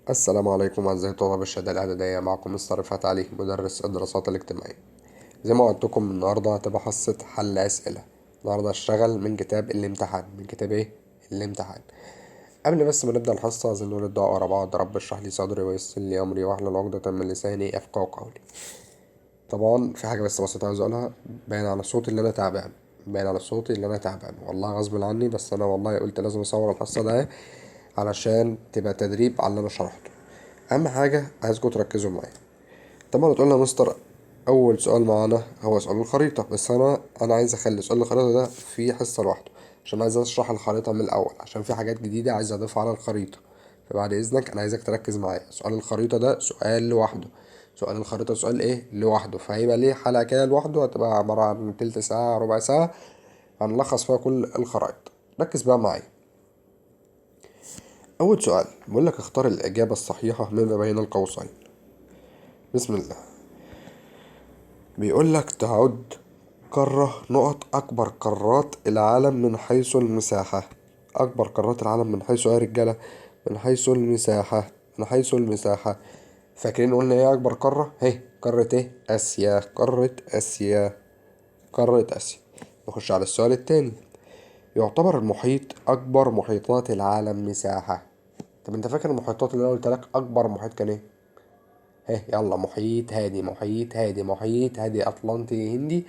السلام عليكم أعزائي طلاب الشهادة الإعدادية، معكم مستر رفعت علي مدرس الدراسات الاجتماعية. زي ما وعدتكم النهاردة هتبقى حصة حل أسئلة. النهاردة هشتغل من كتاب الامتحان. من كتاب إيه؟ الامتحان. قبل بس ما نبدأ الحصة عايزين نقول الدعاء ورا بعض: رب اشرح لي صدري ويسر لي أمري واحلل عقدة من لساني يفقهوا قولي. طبعا في حاجة بس بسيطة عايز أقولها، باين على صوتي اللي أنا تعبان، باين على صوتي اللي أنا تعبان والله غصب عني، بس أنا والله قلت لازم أصور الحصة ده علشان تبقى تدريب على اللي أنا شرحته. أهم حاجة عايزكم تركزوا معايا. طبعا تقول لي يا مستر أول سؤال معانا هو سؤال الخريطة، بس أنا عايز أخلي سؤال الخريطة ده في حصة لوحده، عشان عايز أشرح الخريطة من الأول، عشان في حاجات جديدة عايز أضيفها على الخريطة. فبعد إذنك أنا عايزك تركز معايا. سؤال الخريطة ده سؤال لوحده، سؤال الخريطة سؤال إيه؟ لوحده، فهيبقى ليه حلقة كده لوحده، هتبقى عبارة عن تلت ساعة ربع ساعة هنلخص فيها كل الخرائط. ركز بقى معايا. أول سؤال بيقول لك اختار الإجابة الصحيحة مما بين القوسين. بسم الله. بيقول لك تعد قارة نقط أكبر قارات العالم من حيث المساحة. أكبر قارات العالم من حيث إيه يا رجالة؟ من حيث المساحة. من حيث المساحة. فاكرين قلنا إيه أكبر قارة؟ هي قارة إيه؟ آسيا. قارة آسيا. قارة آسيا. نخش على السؤال التاني. يعتبر المحيط أكبر محيطات العالم مساحة. طب أنت فاكر المحيطات اللي أنا قلت لك أكبر محيط كان إيه؟ ها يلا، محيط هادي، محيط هادي، محيط هادي، أطلنطي، هندي،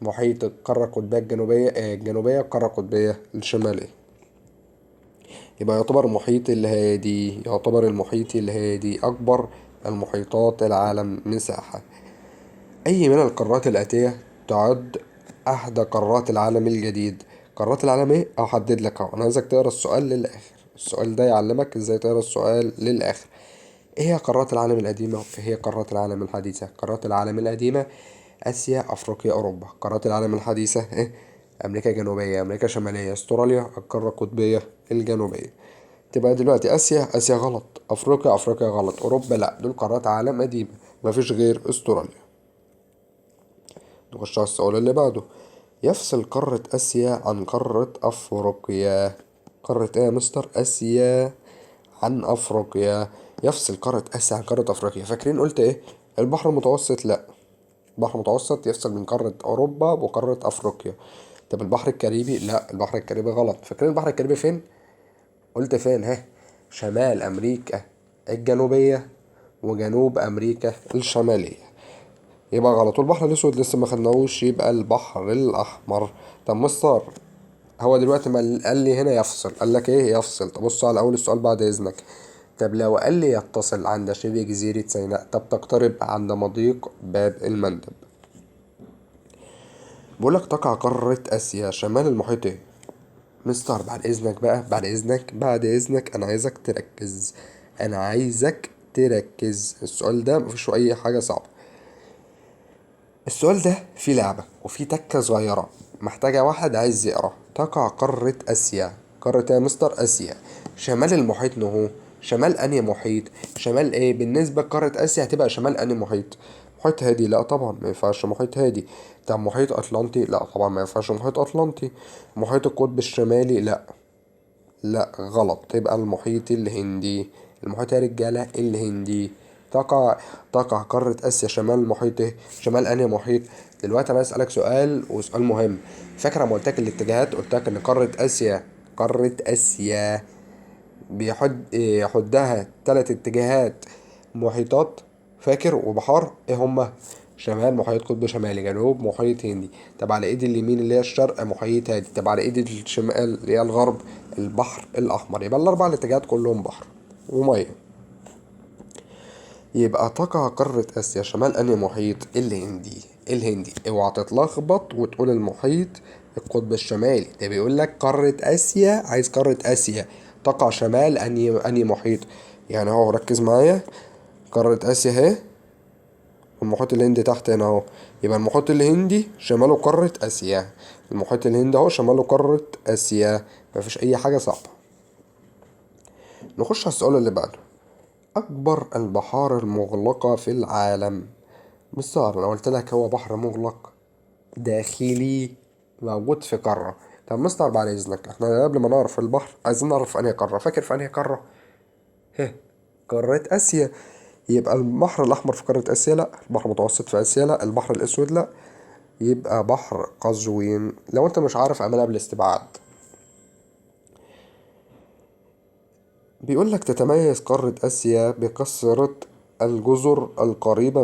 محيط القارة القطبية الجنوبية، الجنوبية، القارة القطبية الشمالية. يبقى يعتبر المحيط الهادي، يعتبر المحيط الهادي أكبر المحيطات العالم مساحة. أي من القارات الآتية تعد أحدى قارات العالم الجديد؟ قارات العالم إيه؟ أحدد لك أهو، أنا عايزك تقرا السؤال للآخر، السؤال ده يعلمك إزاي تقرا السؤال للآخر. إيه هي قارات العالم القديمة؟ وإيه هي قارات العالم الحديثة؟ قارات العالم القديمة آسيا، أفريقيا، أوروبا. قارات العالم الحديثة إيه؟ أمريكا الجنوبية، أمريكا الشمالية، أستراليا، القارة القطبية الجنوبية. تبقى دلوقتي آسيا، آسيا غلط، أفريقيا، أفريقيا غلط، أوروبا لأ، دول قارات عالم قديمة، مفيش غير أستراليا. نخش على السؤال اللي بعده. يفصل قارة آسيا عن قارة أفريقيا. قارة إيه يا مستر؟ آسيا عن أفريقيا. يفصل قارة آسيا عن قارة أفريقيا. فاكرين قلت إيه؟ البحر المتوسط لأ، البحر المتوسط يفصل من قارة أوروبا وقارة أفريقيا. طب البحر الكاريبي؟ لأ، البحر الكاريبي غلط. فاكرين البحر الكاريبي فين؟ قلت فين؟ ها، شمال أمريكا الجنوبية وجنوب أمريكا الشمالية، يبقى غلط. والبحر الأسود لسه ما خدناهوش، يبقى البحر الأحمر. طب مستر هو دلوقتي ما قال لي هنا يفصل، قال لك إيه؟ يفصل. طب بص على أول السؤال بعد إذنك. طب لو قال لي يتصل عند شبه جزيرة سيناء، طب تقترب عند مضيق باب المندب. بقول لك تقع قارة آسيا شمال المحيط إيه؟ مستر بعد إذنك بقى، بعد إذنك، بعد إذنك، أنا عايزك تركز، أنا عايزك تركز. السؤال ده مفيش أي حاجة صعبة. السؤال ده فيه لعبة وفيه تكة صغيرة محتاجة واحد عايز يقرأ. تقع قارة آسيا، قارة إيه يا مستر؟ آسيا شمال المحيط. نهو شمال أنهي محيط؟ شمال إيه؟ بالنسبة لقارة آسيا هتبقى شمال أنهي محيط؟ محيط هادي؟ لا طبعا ما ينفعش محيط هادي. طب محيط أطلنطي؟ لا طبعا ما ينفعش محيط أطلنطي. محيط القطب الشمالي؟ لا، لا غلط، يبقى المحيط الهندي. المحيط يا رجالة الهندي. تقع قارة آسيا شمال المحيط إيه؟ شمال أنهي محيط؟ دلوقتي أنا هسألك سؤال، وسؤال مهم. فاكر لما قلت لك الاتجاهات؟ قلت لك إن قارة آسيا، قارة آسيا يحدها 3 اتجاهات محيطات، فاكر؟ وبحار، إيه هما؟ شمال محيط قطب شمالي، جنوب محيط هندي. طب على ايد اليمين اللي هي الشرق محيط هادي، طب على ايد الشمال اللي هي الغرب البحر الأحمر. يبقى الأربع الاتجاهات كلهم بحر ومية. يبقى تقع قارة آسيا شمال أنهي محيط؟ الهندي. الهندي. اوعى تتلخبط وتقول المحيط القطب الشمالي، ده بيقول لك قارة آسيا، عايز قارة آسيا تقع شمال أنهي محيط؟ يعني اهو ركز معايا، قارة آسيا اهي والمحيط الهندي تحت هنا اهو، يبقى المحيط الهندي شماله قارة آسيا، المحيط الهندي اهو شماله قارة آسيا، مفيش أي حاجة صعبة. نخش على السؤال اللي بعده. أكبر البحار المغلقة في العالم. مستر لو قلت لك هو بحر مغلق داخلي موجود في قارة. طب مستر بعد إذنك احنا قبل ما نعرف البحر عايزين نعرف في أنهي قارة. فاكر في أنهي قارة؟ ها قارة آسيا. يبقى البحر الأحمر في قارة آسيا لأ، البحر المتوسط في آسيا لأ، البحر الأسود لأ، يبقى بحر قزوين. لو أنت مش عارف اعملها بالاستبعاد. بيقول لك تتميز قارة آسيا بكثرة الجزر القريبة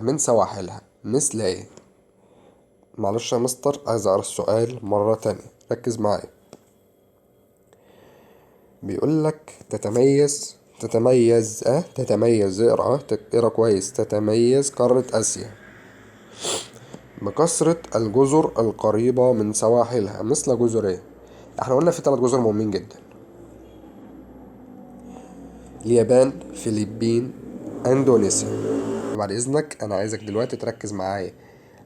من سواحلها مثل إيه؟ معلش يا مستر عايز أقرأ السؤال مرة تانية، ركز معايا. بيقول لك تتميز، تتميز، تتميز، اقرأ كويس، تتميز قارة آسيا بكثرة الجزر القريبة من سواحلها مثل جزر إيه؟ احنا قلنا في 3 جزر مهمين جدا، اليابان، فلبين، اندونيسيا. بعد اذنك انا عايزك دلوقتي تركز معايا،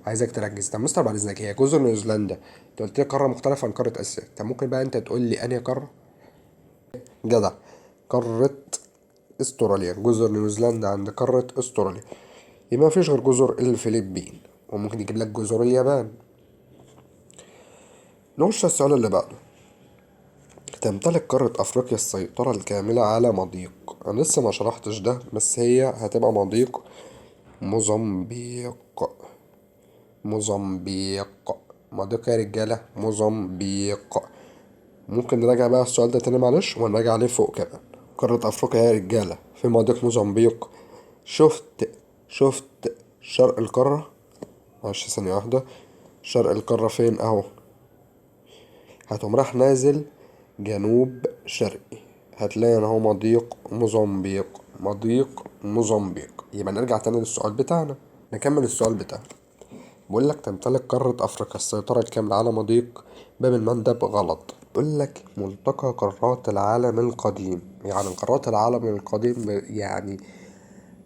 عايزك تركز. طب مستر بعد اذنك هي جزر نيوزيلندا انت قلت لي قاره مختلفه عن قاره اسيا، طب ممكن بقى انت تقول لي انهي قاره؟ جدع، قاره استراليا. جزر نيوزيلندا عند قاره استراليا، يبقى مفيش غير جزر الفلبين، وممكن يجيب لك جزر اليابان. نخش على السؤال اللي بعده. تمتلك قارة أفريقيا السيطرة الكاملة على مضيق، أنا لسه ما شرحتش ده، بس هي هتبقى مضيق موزمبيق. موزمبيق، مضيق يا رجالة موزمبيق. ممكن نراجع بقى السؤال ده تاني معلش، ونراجع عليه فوق كمان. قارة أفريقيا يا رجالة في مضيق موزمبيق. شفت شرق القارة، معلش ثانية واحدة، شرق القارة فين؟ أهو. هتقوم رايح نازل جنوب شرقي، هتلاقي ان هو مضيق موزمبيق، مضيق موزمبيق. يبقى نرجع تاني للسؤال بتاعنا، نكمل السؤال بتاعنا. بيقول لك تمتلك قارة أفريقيا السيطرة الكاملة على مضيق باب المندب، غلط. بيقول لك ملتقى قارات العالم القديم، يعني قارات العالم القديم يعني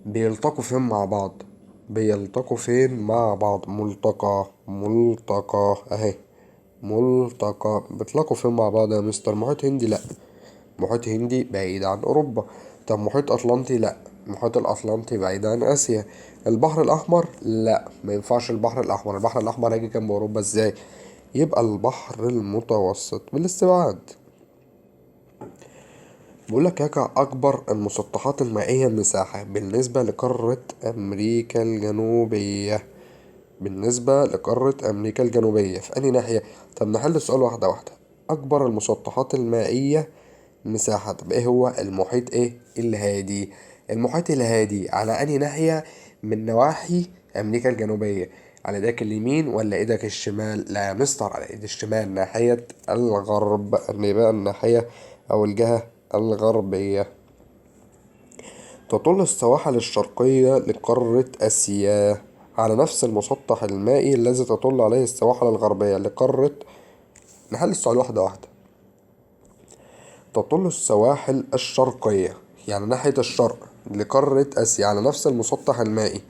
بيلتقوا فين مع بعض؟ بيلتقوا فين مع بعض؟ ملتقى، ملتقى اهي، ملتقى، بيتلاقوا فين مع بعض يا مستر؟ محيط هندي؟ لا، محيط هندي بعيد عن أوروبا. طب محيط أطلنطي؟ لا، المحيط الأطلنطي بعيد عن آسيا. البحر الأحمر؟ لا، ما ينفعش البحر الأحمر، البحر الأحمر هيجي جنب أوروبا إزاي؟ يبقى البحر المتوسط بالاستبعاد. بيقول لك يقع أكبر المسطحات المائية مساحة بالنسبة لقارة أمريكا الجنوبية، بالنسبة لقارة أمريكا الجنوبية في أنهي ناحية؟ طب نحل السؤال واحدة واحدة. أكبر المسطحات المائية مساحة، طب إيه هو المحيط إيه؟ الهادي. المحيط الهادي على أنهي ناحية من نواحي أمريكا الجنوبية؟ على إيدك اليمين ولا إيدك الشمال؟ لا يا مستر، على إيد الشمال ناحية الغرب، يبقى الناحية أو الجهة الغربية. تطل السواحل الشرقية لقارة آسيا على نفس المسطح المائي الذي تطل عليه السواحل الغربية لقارة. نحل السؤال واحدة واحدة. تطل السواحل الشرقية يعني ناحية الشرق لقارة آسيا على نفس المسطح المائي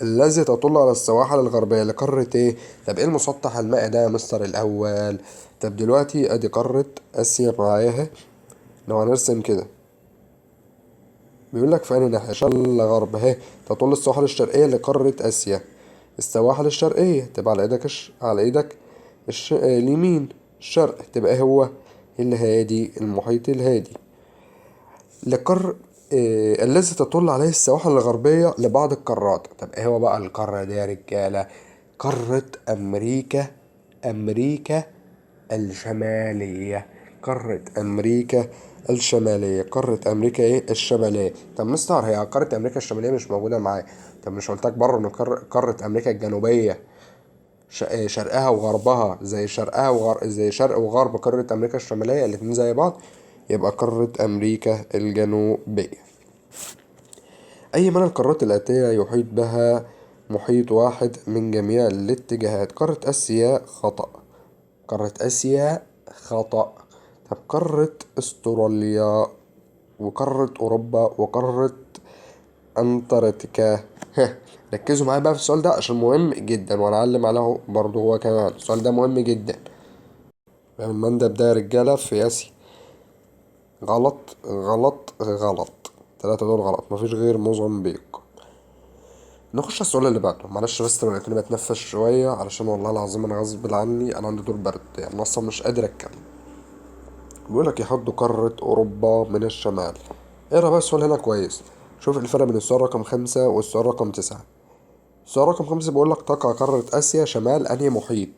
الذي تطل على السواحل الغربية لقارة إيه؟ طب إيه المسطح المائي ده يا مستر الأول؟ طب دلوقتي أدي قارة آسيا معايا، لو هنرسم كده بيقول لك في أنهي ناحية؟ شرق ولا غرب؟ أهي تطل السواحل الشرقية لقارة آسيا. السواحل الشرقية تبقى على إيدك على إيدك اليمين، الشرق تبقى هو الهادي، المحيط الهادي. لقار الذي تطل عليه السواحل الغربية لبعض القارات. طب إيه هو بقى القارة دي يا رجالة؟ قارة أمريكا، أمريكا الشمالية، قارة أمريكا الشمالية، قارة أمريكا إيه؟ الشمالية. طب مستر هي قارة أمريكا الشمالية مش موجودة معايا. طب مش قلت لك بره إن قارة أمريكا الجنوبية شرقها وغربها زي شرقها زي شرق وغرب قارة أمريكا الشمالية، الاتنين زي بعض، يبقى قارة أمريكا الجنوبية. أي من القارات الآتية يحيط بها محيط واحد من جميع الاتجاهات؟ قارة آسيا خطأ، قارة آسيا خطأ. طب قارة أستراليا وقارة أوروبا وقارة أنتاركتيكا. ركزوا معايا بقى في السؤال ده عشان مهم جدا، وهنعلم عليه برضه هو كمان، السؤال ده مهم جدا. المندب ده يا رجالة في آسيا. غلط غلط غلط، 3 دول غلط، مفيش غير موزمبيق. نخش على السؤال اللي بعده. معلش بس لو لقيتوني بتنفس شوية علشان والله العظيم أنا غصب عني، أنا عندي دور برد، أنا أصلا مش قادر أتكلم. بيقول لك يحد قارة أوروبا من الشمال اقرا بقى السؤال هنا كويس، شوف الفرق بين السؤال رقم 5 والسؤال رقم 9. السؤال رقم 5 بيقول لك تقع قارة آسيا شمال أنهي محيط؟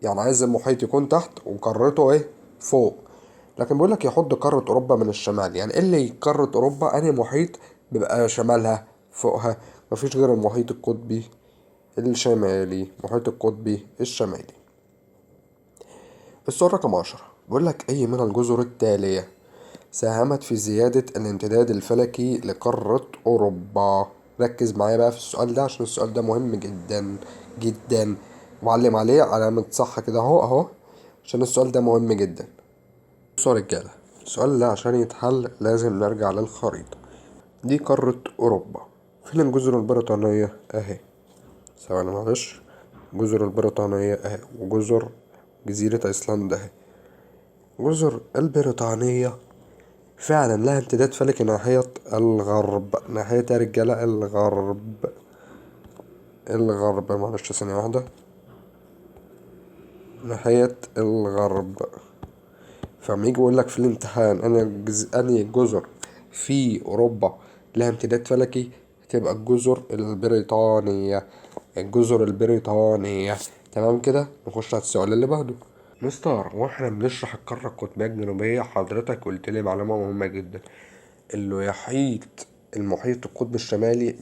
يعني عايز المحيط يكون تحت وقارته إيه؟ فوق. لكن بيقول لك يحد قارة أوروبا من الشمال، يعني إيه اللي قارة أوروبا أنهي محيط بيبقى شمالها فوقها؟ مفيش غير المحيط القطبي الشمالي، محيط القطبي الشمالي. السؤال رقم 10 بيقول لك أي من الجزر التالية ساهمت في زيادة الامتداد الفلكي لقارة أوروبا؟ ركز معايا بقى في السؤال ده عشان السؤال ده مهم جدا جدا، وعلم عليه علامة صح كده اهو اهو، عشان السؤال ده مهم جدا. بصوا يا رجالة، السؤال ده عشان يتحل لازم نرجع للخريطة. دي قارة أوروبا، فين الجزر البريطانية؟ أهي، ثواني معلش، الجزر البريطانية أهي، وجزر جزيرة أيسلندا أهي. الجزر البريطانية فعلا لها امتداد فلكي ناحية الغرب، ناحية يا رجالة الغرب، الغرب، معلش ثانية واحدة، ناحية الغرب. فلما يجي يقول لك في الامتحان أنهي جزر في أوروبا لها امتداد فلكي، هتبقى الجزر البريطانية، الجزر البريطانية. تمام كده؟ نخش على السؤال اللي بعده. مستر واحنا بنشرح القارة القطبية الجنوبية حضرتك قلت لي معلومة مهمة جدا، اللي يحيط المحيط القطبي الشمالي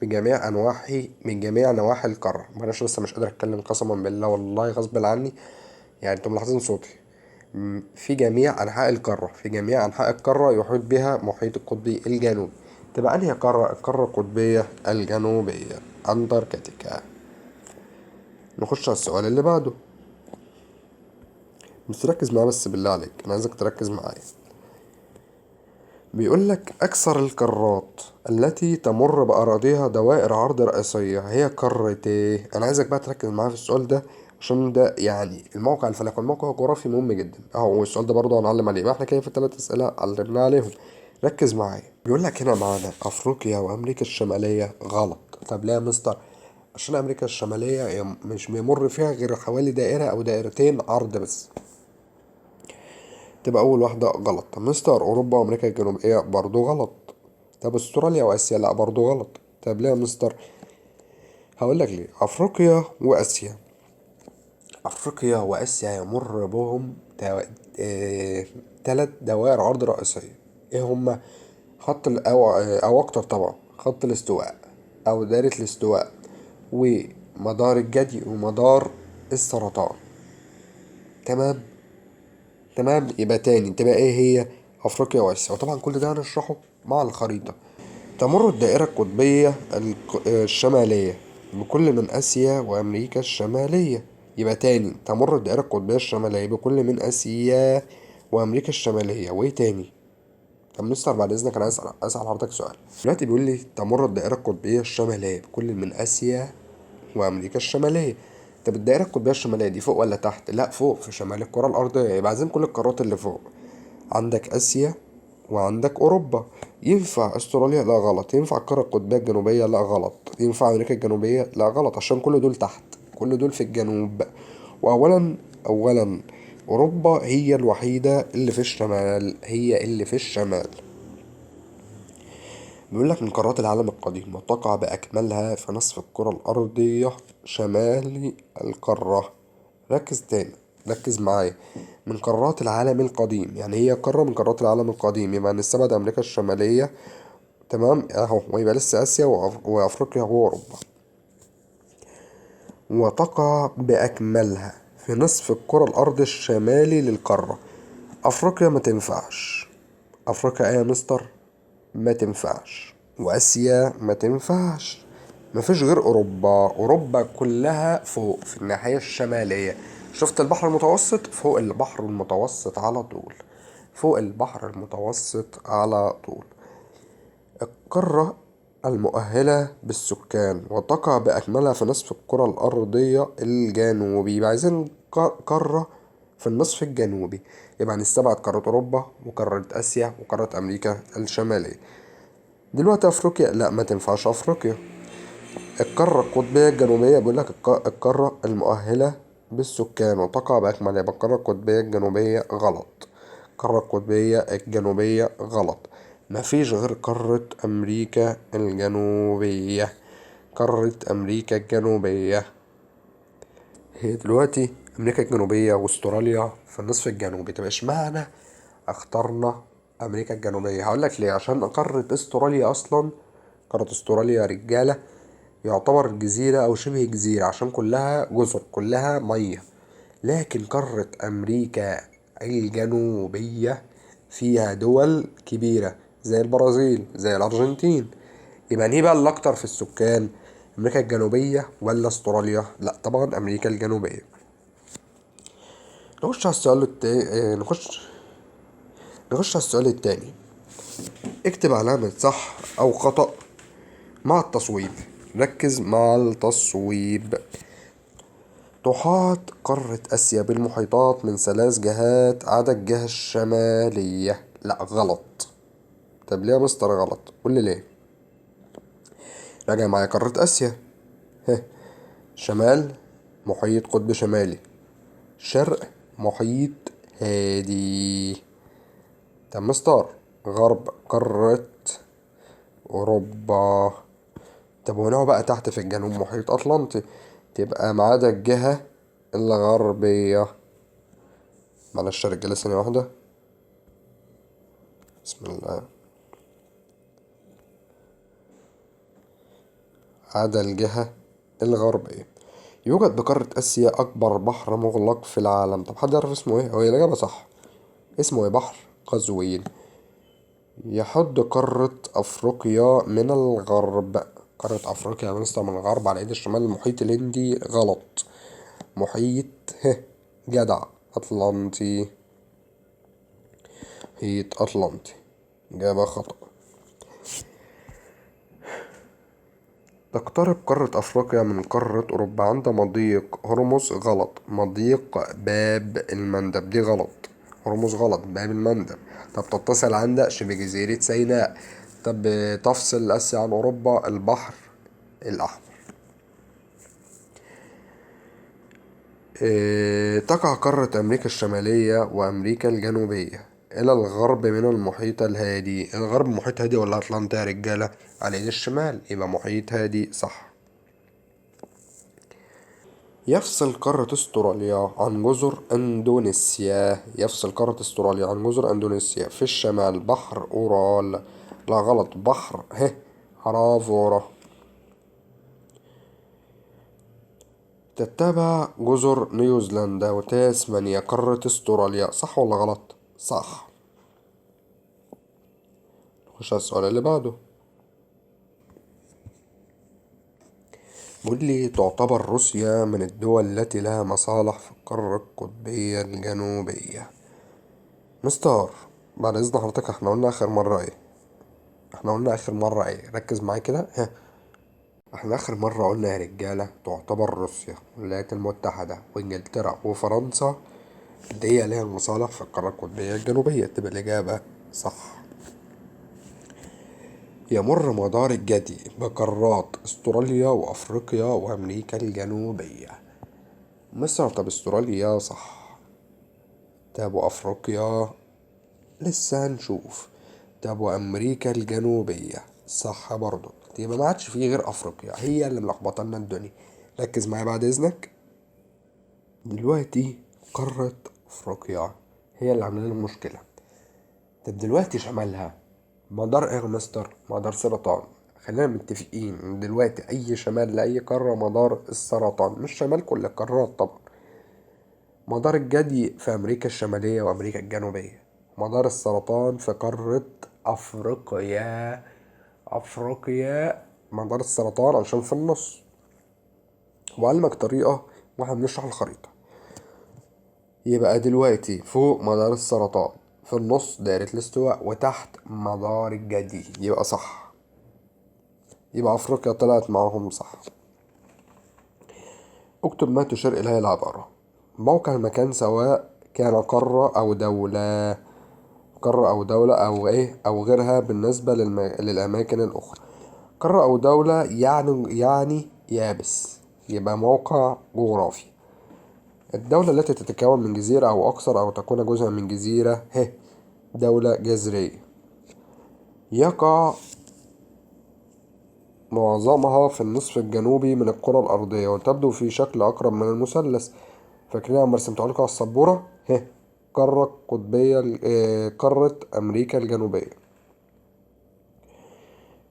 بجميع أنواعه من جميع نواحي القارة. معلش لسه مش قادر أتكلم قسما بالله والله غصب عني، يعني انتوا ملاحظين صوتي. في جميع أنحاء القارة، في جميع أنحاء القارة يحيط بها محيط القطبي الجنوبي. تبقى أنهي قارة؟ القارة القطبية الجنوبية، أنتاركتيكا. نخش على السؤال اللي بعده. بس ركز معايا بس بالله عليك، أنا عايزك تركز معايا. بيقول لك أكثر القارات التي تمر بأراضيها دوائر عرض رئيسية هي قارة إيه؟ أنا عايزك بقى تركز معايا في السؤال ده عشان ده يعني الموقع الفلكي والموقع الجغرافي مهم جدا. أهو السؤال ده برضه هنعلم عليه، ما احنا كده في التلات أسئلة علمنا عليهم. ركز معايا. بيقول لك هنا معانا أفريقيا وأمريكا الشمالية غلط. طب ليه يا مستر؟ عشان أمريكا الشمالية مش بيمر فيها غير حوالي دائرة أو دائرتين عرض بس، تبقى أول واحدة غلط. طب مستر أوروبا وأمريكا الجنوبية برضو غلط. طب أستراليا وآسيا لأ برضو غلط. طب ليه يا مستر؟ هقول لك ليه. أفريقيا وآسيا، أفريقيا وآسيا يمر بهم 3 دوائر عرض رئيسية. إيه هما؟ خط أو أكتر طبعا، خط الاستواء أو دائرة الاستواء، ومدار الجدي، ومدار السرطان. تمام تمام. يبقى تاني تبقى ايه هي؟ افريقيا واسيا. وطبعا كل ده هنشرحه مع الخريطة. تمر الدائرة القطبية الشمالية بكل من اسيا وامريكا الشمالية. يبقى تاني تمر الدائرة القطبية الشمالية بكل من اسيا وامريكا الشمالية. وايه تاني؟ طب مستر بعد اذنك انا عايز اسال حضرتك سؤال. دلوقتي بيقول لي تمر الدائرة القطبية الشمالية بكل من اسيا وامريكا الشمالية. طب الدائرة القطبية الشمالية دي فوق ولا تحت؟ لا فوق، في شمال الكرة الأرضية. يبقى عايزين كل القارات اللي فوق. عندك آسيا وعندك أوروبا. ينفع أستراليا؟ لا غلط. ينفع القارة القطبية الجنوبية؟ لا غلط. ينفع أمريكا الجنوبية؟ لا غلط، عشان كل دول تحت، كل دول في الجنوب. وأولا أوروبا هي الوحيدة اللي في الشمال، هي اللي في الشمال. بيقول لك من قارات العالم القديم وتقع بأكملها في نصف الكرة الأرضية شمال القارة. ركز تاني، ركز معايا. من قارات العالم القديم، يعني هي قارة من قارات العالم القديم، يبقى نستبعد أمريكا الشمالية، تمام أهو، ويبقى لسه آسيا وأفريقيا وأوروبا. وتقع بأكملها في نصف الكرة الأرض الشمالي للقارة. أفريقيا ما تنفعش. أفريقيا إيه يا مستر؟ ما تنفعش. وآسيا ما تنفعش. مفيش غير أوروبا. أوروبا كلها فوق في الناحية الشمالية. شفت البحر المتوسط؟ فوق البحر المتوسط على طول، فوق البحر المتوسط على طول. القارة المؤهلة بالسكان وتقع بأكملها في نصف الكرة الأرضية الجنوبي. يبقى عايزين قارة في النصف الجنوبي، يبقى هنستبعد قارة أوروبا وقارة آسيا وقارة أمريكا الشمالية. دلوقتي أفريقيا لا ما تنفعش أفريقيا. القارة القطبية الجنوبية بيقول لك القارة المؤهلة بالسكان وتقع بأكملها، يبقى القارة القطبية الجنوبية غلط. القارة القطبية الجنوبية غلط. مفيش غير قارة أمريكا الجنوبية. قارة أمريكا الجنوبية هي دلوقتي أمريكا الجنوبية واستراليا في النصف الجنوبي. طب اشمعنى اخترنا أمريكا الجنوبية؟ هقولك ليه. عشان قارة استراليا أصلا، قارة استراليا يا رجالة يعتبر جزيرة أو شبه جزيرة، عشان كلها جزر كلها مية. لكن قارة أمريكا الجنوبية فيها دول كبيرة زي البرازيل زي الأرجنتين. يبقى نيه بقى الأكتر في السكان، أمريكا الجنوبية ولا استراليا؟ لا طبعا أمريكا الجنوبية. نخش على السؤال التاني، نخش على السؤال التاني. اكتب علامة صح أو خطأ مع التصويب. ركز مع التصويب. تحاط قارة آسيا بالمحيطات من 3 جهات عدا الجهة الشمالية. لا غلط. طب ليه يا مستر غلط؟ قول لي ليه. راجع معايا قارة آسيا، ها، شمال محيط قطب شمالي، شرق محيط هادي. طب مستر غرب قارة أوروبا. طب ونوع بقى تحت في الجنوب محيط أطلنطي، تبقى ما عدا الجهة الغربية. معلش يا رجالة ثانية واحدة، بسم الله. عدا الجهة الغربية. يوجد بقارة آسيا أكبر بحر مغلق في العالم. طب حد يعرف اسمه إيه؟ هو الإجابة صح، اسمه إيه؟ بحر قزوين. يحد قارة أفريقيا من الغرب. قارة أفريقيا يا مستر من الغرب على إيد الشمال المحيط الهندي. غلط، محيط جدع أطلنطي، محيط أطلنطي، إجابة خطأ. تقترب قارة أفريقيا من قارة أوروبا عند مضيق هرمز. غلط، مضيق باب المندب، دي غلط، هرمز غلط، باب المندب. طب تتصل عند شبه جزيرة سيناء. طب تفصل آسيا عن أوروبا البحر الأحمر. تقع قارة أمريكا الشمالية وأمريكا الجنوبية إلى الغرب من المحيط الهادي. الغرب محيط هادي ولا أطلنطي يا رجالة؟ على إيد الشمال، يبقى محيط هادي صح. يفصل قارة استراليا عن جزر أندونيسيا. يفصل قارة استراليا عن جزر أندونيسيا في الشمال بحر أورال. لا غلط، بحر هرافورا. تتبع جزر نيوزيلندا وتاسمانيا قارة استراليا. صح ولا غلط؟ صح. نخش على السؤال اللي بعده. بيقول لي تعتبر روسيا من الدول التي لها مصالح في القارة القطبية الجنوبية. مستر بعد إذن حضرتك احنا قلنا آخر مرة إيه؟ احنا قلنا آخر مرة إيه؟ ركز معايا كده. ها، احنا آخر مرة قلنا يا رجالة تعتبر روسيا والولايات المتحدة وإنجلترا وفرنسا دي لها مصالح في القارة القطبية الجنوبية، تبقى الإجابة صح. يمر مدار الجدي بقارات استراليا وأفريقيا وأمريكا الجنوبية. مصر طب استراليا صح، طب وأفريقيا لسه هنشوف، طب وأمريكا الجنوبية صح برضو، يبقى ما عادش فيه غير أفريقيا هي اللي ملخبطه لنا الدنيا. ركز معايا بعد إذنك. دلوقتي قارة أفريقيا هي اللي عاملة لنا المشكلة. طب دلوقتي شمالها مدار إيه يا مستر؟ مدار سرطان. خلينا متفقين إن دلوقتي أي شمال لأي قارة مدار السرطان، مش شمال كل القارات طبعا. مدار الجدي في أمريكا الشمالية وأمريكا الجنوبية، مدار السرطان في قارة أفريقيا. أفريقيا مدار السرطان عشان في النص. وأعلمك طريقة واحنا بنشرح الخريطة. يبقى دلوقتي فوق مدار السرطان، في النص دائرة الاستواء، وتحت مدار الجدي، يبقى صح. يبقى أفريقيا طلعت معاهم صح. اكتب ما تشير إليه العبارة. موقع المكان سواء كان قارة أو دولة، قارة أو دولة أو إيه أو غيرها بالنسبة للأماكن الأخرى. قارة أو دولة يعني يابس، يبقى موقع جغرافي. الدولة التي تتكون من جزيرة أو أكثر أو تكون جزءا من جزيرة، دولة جزرية. يقع معظمها في النصف الجنوبي من الكرة الأرضية وتبدو في شكل أقرب من المثلث. فاكرين لما رسمتها لكم على السبورة؟ قارة قطبية، قارة أمريكا الجنوبية.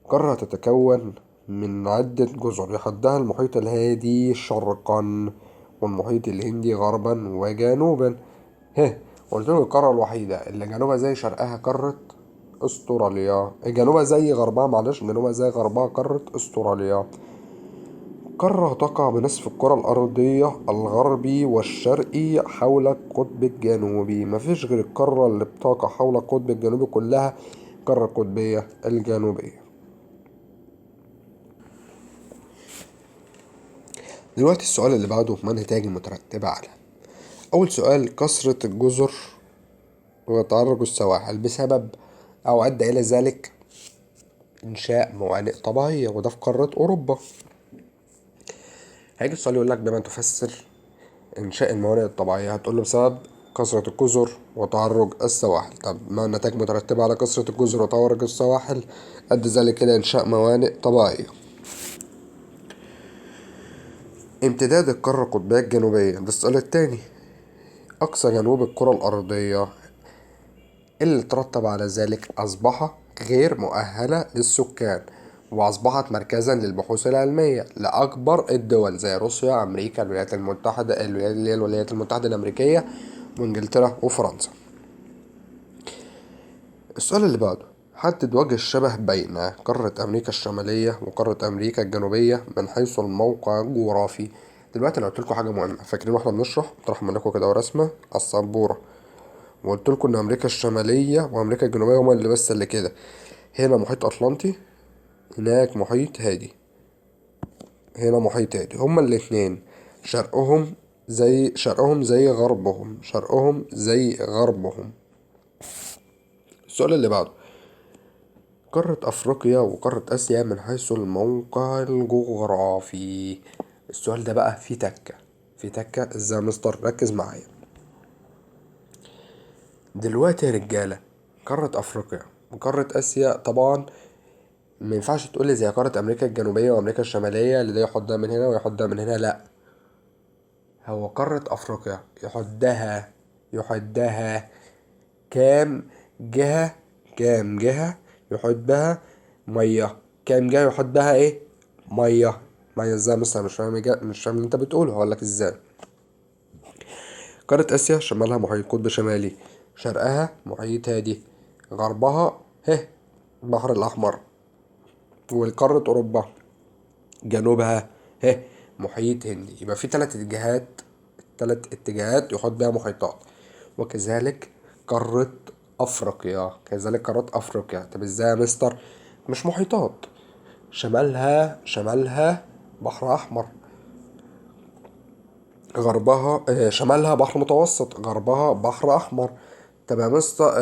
قارة تتكون من عدة جزر يحدها المحيط الهادي شرقا والمحيط الهندي غربا وجنوبا. قلت لكم القارة الوحيدة اللي جنوبها زي شرقها قارة استراليا، جنوبها زي غربها، معلش جنوبها زي غربها قارة استراليا. قارة تقع بنصف الكرة الأرضية الغربي والشرقي حول القطب الجنوبي. مفيش غير القارة اللي بتقع حول القطب الجنوبي كلها، القارة القطبية الجنوبية. دلوقتي السؤال اللي بعده ما النتائج المترتبة على. أول سؤال، كثرة الجزر وتعرج السواحل بسبب أو أدى إلى ذلك إنشاء موانئ طبيعية، وده في قارة أوروبا. هيجي السؤال يقول لك بما تفسر إنشاء الموانئ الطبيعية، هتقول له بسبب كثرة الجزر وتعرج السواحل. طب ما النتائج مترتبة على كثرة الجزر وتعرج السواحل؟ أدى ذلك إلى إنشاء موانئ طبيعية. امتداد القارة القطبية الجنوبية، ده السؤال التاني. أقصى جنوب الكرة الأرضية اللي ترتب على ذلك أصبح غير مؤهلة للسكان وأصبحت مركزا للبحوث العلمية لأكبر الدول زي روسيا، أمريكا، الولايات المتحدة، الولايات المتحدة الأمريكية وإنجلترا وفرنسا. السؤال اللي بعده، حدد وجه الشبه بين قارة أمريكا الشمالية وقارة أمريكا الجنوبية من حيث الموقع الجغرافي. دلوقتي أنا قلت لكم حاجة مهمة، فاكرين واحنا بنشرح طرح منكم كده ورسمة على السبورة، وقلت لكم إن أمريكا الشمالية وأمريكا الجنوبية هما اللي بس اللي كده، هنا محيط أطلنطي، هناك محيط هادي، هنا محيط هادي، هما الاتنين شرقهم زي شرقهم زي غربهم، شرقهم زي غربهم. السؤال اللي بعده، قارة أفريقيا وقارة آسيا من حيث الموقع الجغرافي. السؤال ده بقى فيه تكة، فيه تكة ازاي يا مستر؟ ركز معايا. دلوقتي يا رجالة قارة أفريقيا وقارة آسيا طبعا ما ينفعش تقولي زي قارة أمريكا الجنوبية وأمريكا الشمالية اللي ده يحط ده من هنا ويحط ده من هنا، لأ، هو قارة أفريقيا يحدها كام جهة، كام جهة يحط بها مية، كام جهة يحط بها إيه؟ مية. مية إزاي يا مستر؟ مش فاهم اللي أنت بتقوله، هقول لك إزاي. قارة آسيا شمالها محيط قطب شمالي، شرقها محيط هادي، غربها البحر الأحمر، وقارة أوروبا جنوبها محيط هندي. يبقى في تلات اتجاهات، تلات اتجاهات يحط بها محيطات. وكذلك قارة أفريقيا، كذلك قارة أفريقيا. طب إزاي يا مستر؟ مش محيطات، شمالها بحر أحمر، غربها، شمالها بحر متوسط، غربها بحر أحمر. طب يا مستر،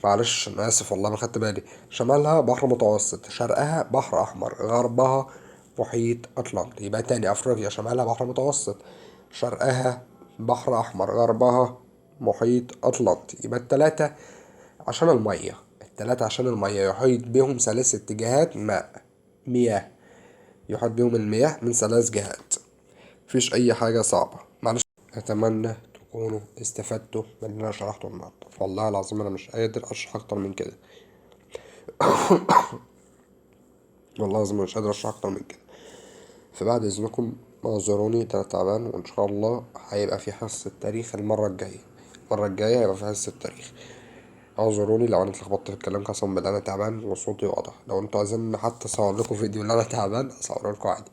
معلش أنا آسف والله ما خدت بالي، شمالها بحر متوسط، شرقها بحر أحمر، غربها محيط أطلنطي. يبقى تاني أفريقيا شمالها بحر متوسط، شرقها بحر أحمر، غربها محيط أطلنطي. يبقى التلاتة عشان المية، التلاتة عشان المية يحيط بهم ثلاث اتجاهات ماء، مياه، يحيط بهم المياه من ثلاث جهات. مفيش أي حاجة صعبة. معلش، أتمنى تكونوا استفدتوا من اللي أنا شرحته النهاردة، والله العظيم أنا مش قادر أشرح أكتر من كده. والله العظيم أنا مش قادر أشرح أكتر من كده. فبعد إذنكم اعذروني، أنا تعبان، وإن شاء الله هيبقى في حصة تاريخ المرة الجاية. المرة الجاية هيبقى في حصة تاريخ. اعذروني لو أنا اتلخبطت في الكلام، قسما بالله أنا تعبان وصوتي واضح. لو انتوا عايزين حتى أصور لكم فيديو اللي أنا تعبان أصوره لكم عادي،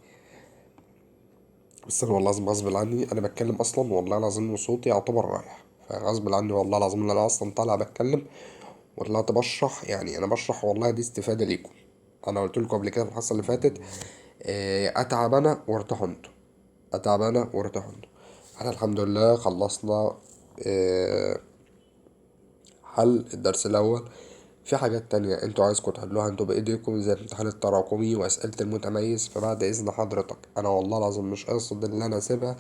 بس أنا والله العظيم غصب عني أنا بتكلم أصلا، والله العظيم وصوتي يعتبر رايح، فغصب عني والله العظيم إن أنا أصلا طالع بتكلم وطلعت بشرح، يعني أنا بشرح والله دي استفادة ليكم. أنا قلت لكم قبل كده في الحصة اللي فاتت، أتعب أنا وارتاحوا انتوا، أتعب أنا وارتاحوا انتوا. احنا الحمد لله خلصنا، حل الدرس الأول. في حاجات تانية انتوا عايزكم تحلوها انتوا بإيديكم، زي الامتحان التراكمي وأسئلة المتميز. فبعد إذن حضرتك، أنا والله العظيم مش قاصد إن أنا أسيبها،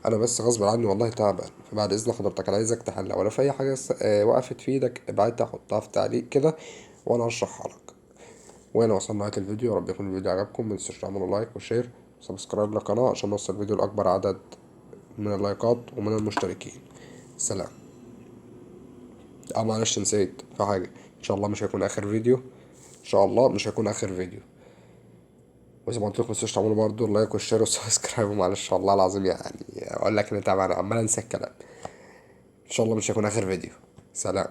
أنا بس غصب عني والله تعبان. فبعد إذن حضرتك أنا عايزك تحلها، ولو في أي حاجة وقفت في إيدك ابعتها، حطها في تعليق كده وأنا هشرحها لك. وهنا وصلنا نهاية الفيديو. يا رب يكون الفيديو عجبكم، متنسوش تعملوا like و share و subscribe للقناة عشان نوصل الفيديو لأكبر عدد من اللايكات ومن المشتركين. سلام. معلش نسيت في حاجة، إن شاء الله مش هيكون آخر فيديو، إن شاء الله مش هيكون آخر فيديو. وزي ما قلت لكم متنسوش تعملوا برضه ال like وال share وال subscribe. ومعلش والله العظيم يعني أقول لك إن تعبان عمال أنسى الكلام. إن شاء الله مش هيكون آخر فيديو. سلام.